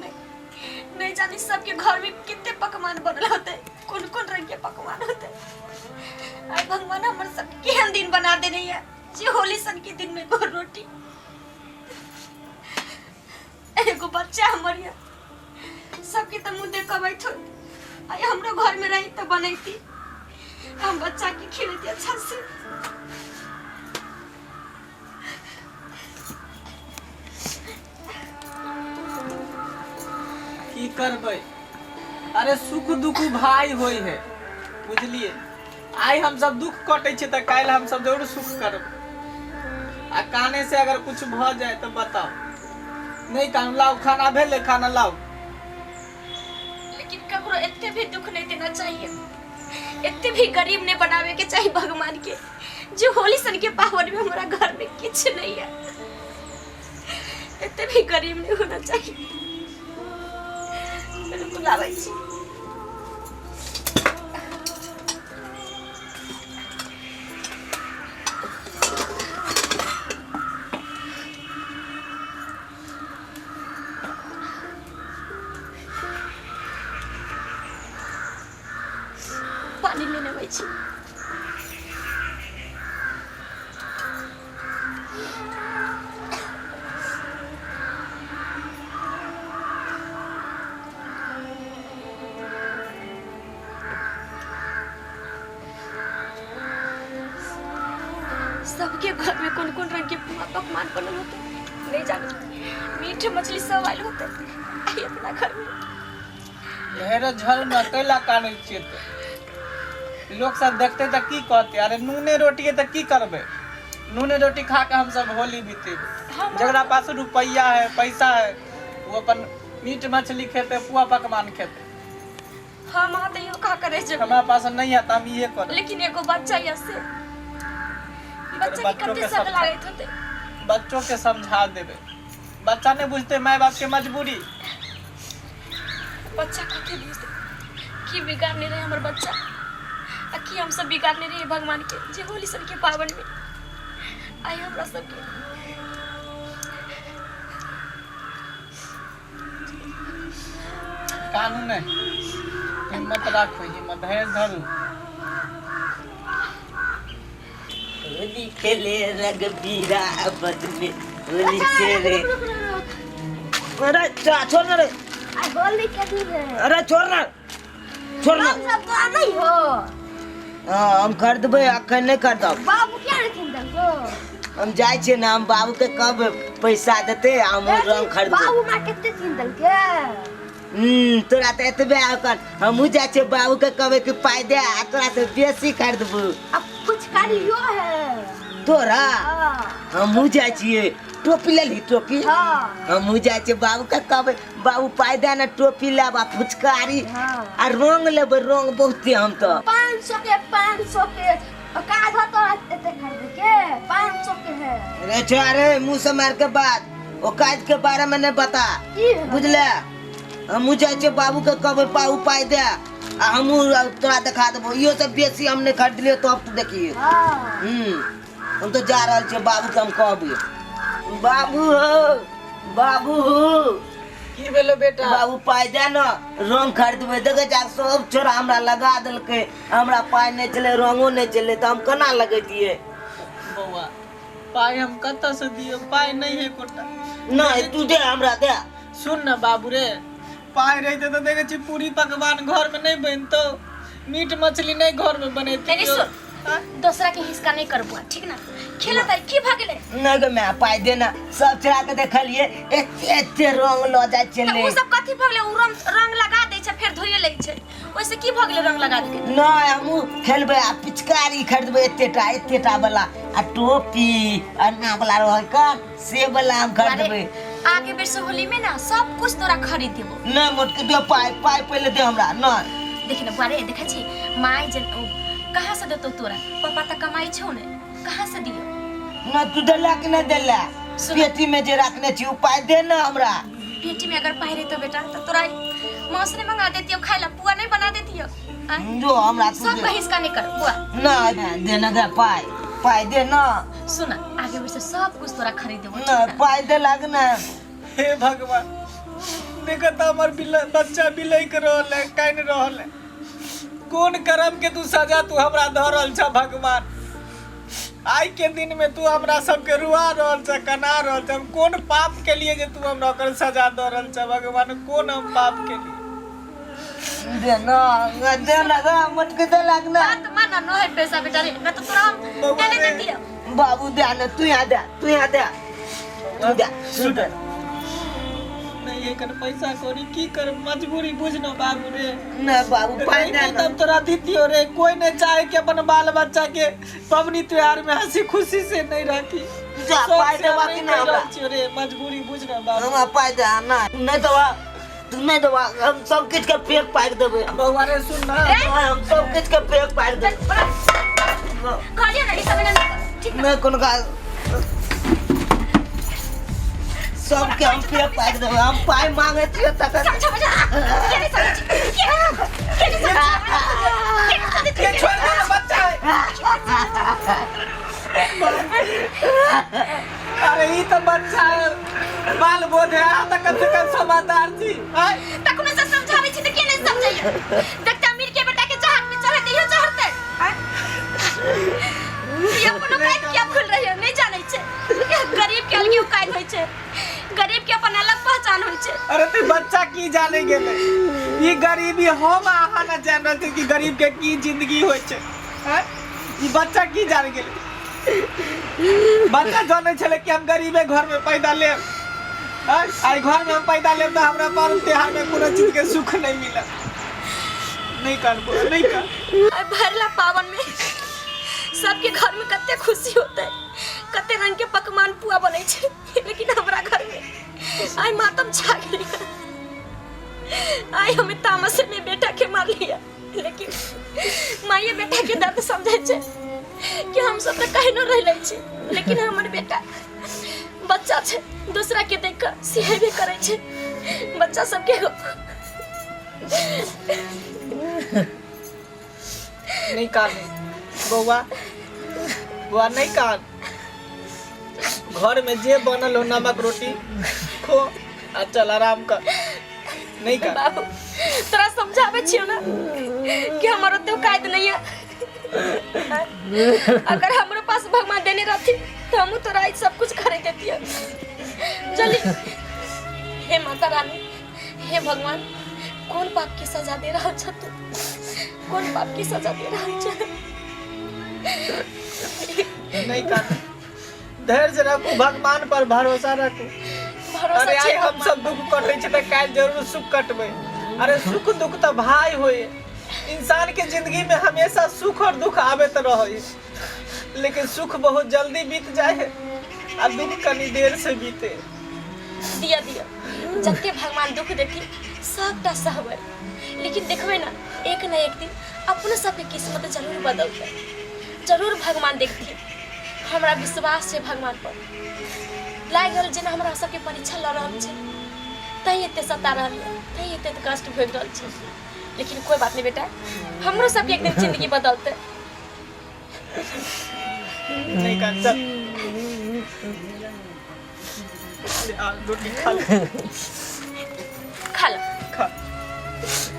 में नहीं जानी सबके घर में कितने पकवान बनल होते, कौन कौन रंग के पकवान होते। आय भगवान हमर सब केहन दिन बना देने है जे होली सन के दिन में एगो रोटी, एगो बच्चा हमर ये सबके तो मुँह देखबैत होत। आय हमरो घर में रही तो बनैती, हम बच्चा के खिलैती अच्छा से। की करबै, अरे सुख दुख भाई होय है, बुझलिए? आइ हम सब दुख कटै छियै तऽ काल्हि हम सब जरूर सुख करबै। आ काने से अगर कुछ भऽ जाए तऽ बताउ। नहि कानू, लाउ खाना भेलै, खाना लाउ। लेकिन ककरो एते भी दुख नहीं देना चाहिए, एते भी गरीब नहीं बनावे के चाहिए भगवान के, जो होली सन के पावन में हमारा घर में किछ नहीं है, एते भी गरीब नहीं होना चाहिए। बिल्कुल आबै छी। पानी लेने अबै छी। सबके घर में कौन कौन रंग के पुआ पकवान बनल होते नहीं जाने, मीठ मछली सब आयल होते, आई अपना घर में। ढेर झल में कैला कानै छियै तऽ लोक सब देखते तऽ की कहते? अरे नूने रोटी है तऽ की करबै, नूने रोटी खा के हम सब होली बितेबै। जकरा पास रुपैआ है, पैसा है, वो अपन मीट मछली खेते, पुआ पकवान खेते। हम अहाँ तऽ इहो कह करे जेबै। हमरा पास नहीं है तऽ हम इहे करब। लेकिन एगो बच्चा यऽ से बच्चा के बच्चों कते के सक लागैत होतै। बच्चों के समझा देबै, बच्चा नहीं बुझते माय बाप के मजबूरी। बच्चा कते बुझते? की बिगाड़ने रहे हमर बच्चा आ की हम सब बिगाड़ने रहिए भगवान के, जे होली सन के पावन में आइ हमरा सबके। कानू नहीं, हिम्मत राखो, हिम्मत धैर्य धरू। होली खेले रघुबीरा बदले होली खेले। अरे छोड़ ना रे। आई होली के दिन है। अरे छोड़ ना, छोड़ ना। हम सब तो नहीं हो। हाँ, हम खरीदबै, अखन नहीं खरीदब। बाबू क्या रखिन तुमको? हम जाइ छियै ने, हम बाबू के कब पैसा देतै, हम रंग खरीदबै। बाबू मार कते छीन देलके? तोरा तऽ एतबे अखन, हमहूँ जाइ छियै बाबू के कहबै कि पाइ दे, आ तोरा से बेसी खरीदबू। अब कुछ करियो है तोरा। हाँ। हमहूँ जाइ छियै, टोपी लेलही? टोपी। हाँ। हमहूँ जाइ छियै बाबू के कहबै, बाबू पाइ दे ने, टोपी लेब आ फुचकारी हाँ। आ रंग लेबै, रंग बहुते हम तऽ। 500 के, 500 के काज हो तोरा एते खरीदे के? 500 के है। रे छोड़ा रे, मुँह से मार के बात ओ काज के बारे में नहीं बता। की है? बुझले? हमहूँ जाइ छियै बाबू के कहबै बाबू पाइ दे, आ हमहूँ तोरा देखा देबो, इहो सब बेसी हम नहीं खरीदलियो तब तू देखिए। हाँ। हम तो जा रहल छियै बाबू के हम कहबै, बाबू हो, बाबू हो। की भेलो बेटा? बाबू पाइ दे ने, रंग खरीदबै। देखै छै सब छोरा हमरा लगा देलकै, हमरा पाइ नहि छलै, रंगो नहि छलै, तऽ हम केना लगैतियै? बौआ, पाइ हम कतऽ से दियौ? पाइ नहि है एकोटा। नहि, तू दे, हमरा दे। सुन ने बाबू रे, पाइ रहिते तऽ देखै छी पूरी पकवान घर में नहीं बनतो, मीट मछली नहीं घर में बनेती। नहीं, सुन। दोसरा के हिस्सा नहीं कर बुआ, ठीक ना? खेला ताई की भा गेलै? नहि गे माय, पाइ दे ने। सब छोरा के देखलियै एते एते रंग लऽ जाइ तऽ छलै। उ सब कथी भऽ गेलै? उ रंग रंग लगा दै छै, फेर धोइए लै छै, ओइसे की भऽ गेलै रंग लगा देलकै? नहि, हमहूँ खेलबै आ पिचकारी खरीदबै, एतेटा एतेटा वाला, आ टोपी अन्ना वाला रहै कन से वाला हम खरीदबै। आगे बेर से होली में ना सब कुछ तोरा खरीद देबो। नहि मोटकी, दे पाइ, पाइ पहिले दे हमरा। नहि देखि ने बुआ रे, देखै छी माय जे कहाँ से देतौ तोरा? पापा तऽ कमाइ छौ ने, कहाँ से दियौ? नहि, तू देला कि नहि देला? सुन। पेटी में जे रखने छी ओ पाइ दे ने हमरा। पेटी में अगर पाइ रहितौ बेटा तऽ तोरा मांस नहीं मंगा देतियौ खाइ ला, पुआ नहीं बना देतियौ? आँय? जो हमरा तू सब दे। का हिस्सा नहीं कर बुआ। नहि दे ने गे पाइ, पाइ दे ने। सुन, आगे बेर से सब कुछ तोरा खरीद देबो, ठीक नहि ना? पाइ दे लाग ने। हे भगवान, देख त हमर बच्चा बिलैक रहल है, कानि रहल है। कोन कर्म के तू सजा तू हमरा दऽ रहल छ भगवान? आइ के दिन में तू हमरा सबके रुआ रहल छ, कना रहल छ। हम कोन पाप के लिए जे तू हमरा ओकर सजा दऽ रहल छ भगवान? कोन हम पाप के लिए? दे ना दे ना गा मटके दे लागना। बात माना न है पैसा बेटा रे, न तो तोरा हम बौआ देने रे। न दियो। बाबू दे ना, तू यहाँ दे, तू यहाँ दे, तू दे। सुन, नहीं एकर पैसा कौड़ी की कर, मजबूरी बुझ न बाबू रे। ना बाबू पाइ दे नहीं ना। तब तोरा दितियो रे। कोई नहीं चाहे कि अपन बाल बच्चा के पबनी त्योहार में हंसी खुशी से नहीं रखी। जा, शौक पाइ से देबा नहीं कि ना हमरा? रहल छियो रे, मजबूरी बुझ न बाबू। हमरा पाइ दे ना, नहीं देबा तू, नहीं देबा हम सब किछ के फेंक पारि देबै। बौआ रे सुन ना। हम सब किछ के फेंक पारि देबै। कहलियो ना ई सब ना ठीक। नहीं कोनो काज, सबके हम फेंक पारि देबै। हम पाइ मांगे छियै तखन समझ समझ के नहीं समझ के, के नहीं समझ के नहीं समझ के छोड़ दे ना बच्चा है। अरे ई तो बच्चा है, बाल बोध है, आ तऽ कम से कम समादार छी आय। तखनो से समझाबै छी तऽ के नहीं समझैया? देखते अमीर के बेटा के जहाज में चढ़े दियो, चढ़ते ई अपन औकात क्या भूल रही है? नहीं जानै छै गरीब के अलगे औकात होइ छै, गरीब के अपन अलग पहचान होइ छै। अरे तू बच्चा की जाने गेलै ई गरीबी? हम अहाँ न जान रहल छी कि गरीब के की जिंदगी होइ छै, आँय? ई बच्चा की जान गेलै? बच्चा जानै छलै कि हम गरीबे घर में पैदा लेब, आँय? आइ घर में हम पैदा लेब तऽ हमरा पर्व त्योहार में कोनो चीज के सुख नहीं मिलत। नहीं कर बौआ, नहीं कर। आइ भरला पावन में सबके घर में कते खुशी होते, कते रंग के पकवान पुआ बनै छै, लेकिन हमरा घर में आइ मातम छा गेल। आइ हमें तामस में बेटा के मार लिया, लेकिन माइये बेटा के दर्द समझै छै कि हम सब तऽ कहनो रह लै छी, लेकिन हमर बेटा बच्चा छै, दूसरा के देख कऽ सिहेबे करै छै। बच्चा सबके एगो नहीं कान बौआ, बौआ नहीं कान। घर में जे बनल हो नमक रोटी खो आ चल आराम कर। नहीं कर। बाबू तोरा समझाबै छियौ ना कि हमर ओते औकात नहीं है। अगर हमरो पास भगवान देने रहती तो हमहूँ तोरा ई सब कुछ खरीद देतियै। जल्दी हे माता रानी, हे भगवान, कोन पाप की सजा दे रहल छ तू? कोन पाप की सजा दे रहल छ? नहीं कान, धैर्य रखू, भगवान पर भरोसा रखू। भरोसा अरे छै आइ हम भगवान सब पर। दुख कटै छै तऽ काल्हि जरूर सुख कटबै। अरे सुख दुख तऽ भाई होए। इंसान के जिंदगी में हमेशा सुख और दुख आबैत रहे, लेकिन सुख बहुत जल्दी बीत जाए है आ दुख कनी देर से बीते। दिया दिया जते भगवान दुख देथिन सबटा सहबै, लेकिन देखबै ना एक न एक दिन अपनो सबके किस्मत जरूर बदलतै, जरूर भगवान देखथिन। हमरा विश्वास छै भगवान पर। लागि रहल जेना हमरा सबके परीक्षा लऽ रहल छै, तैं एते सता रहल यऽ, तैं एते कष्ट भोगि रहल छै। लेकिन कोई बात नहीं बेटा, हमरो सबके एक दिन जिंदगी बदलतै। नहीं कान, चल ले, आ, रोटी खा ले। खा लो। खा।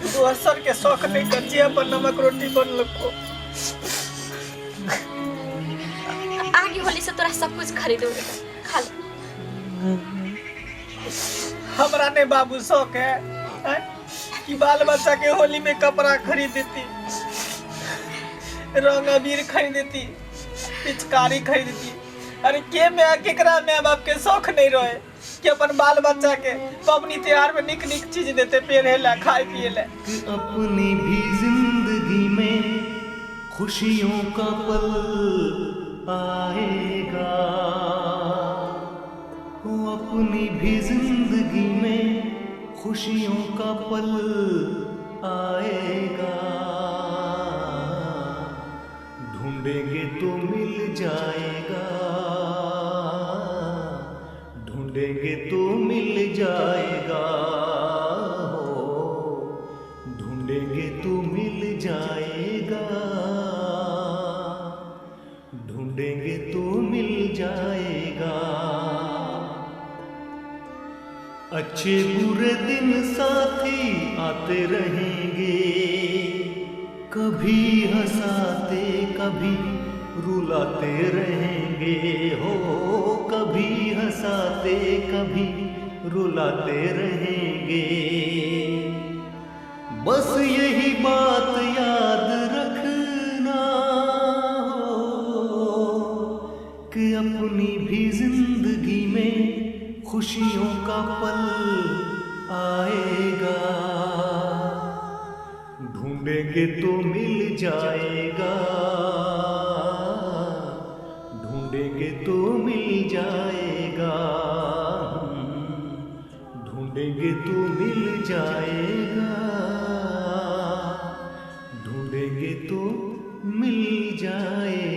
दोसर के शौक नहीं कर, जे अपन नमक रोटी बनल खो। आगे होली से तोरा सब कुछ खरीदो बेटा, खा लो। हमरा ने बाबू शौक है, हैं? कि बाल बच्चा के होली में कपड़ा खरीद देती, रंग अबीर खरीद देती, पिचकारी खरीद देती। अरे के मैं केकरा माय बाप के शौक नहीं रहे कि अपन बाल बच्चा के पबनी त्योहार में निक निक चीज देते पहने ला, खाए पिए ला। अपनी भी जिंदगी में खुशियों का पल आएगा, वो अपनी भी जिंदगी में खुशियों का पल आएगा। ढूंढेंगे तो मिल जाएगा, ढूंढेंगे तो मिल जाएगा, हो ढूंढेंगे तो मिल जाएगा, ढूंढेंगे तो मिल जाएगा। अच्छे बुरे दिन साथी आते रहेंगे, कभी हंसाते कभी रुलाते रहेंगे, हो कभी हंसाते कभी रुलाते रहेंगे। बस यही बात याद रखना हो कि अपनी भी जिंदगी में खुशियों का पल आएगा, ढूंढेंगे तो मिल जाएगा, ढूंढेंगे तो मिल जाएगा, ढूंढेंगे तो मिल जाएगा, ढूंढेंगे तो मिल जाएगा।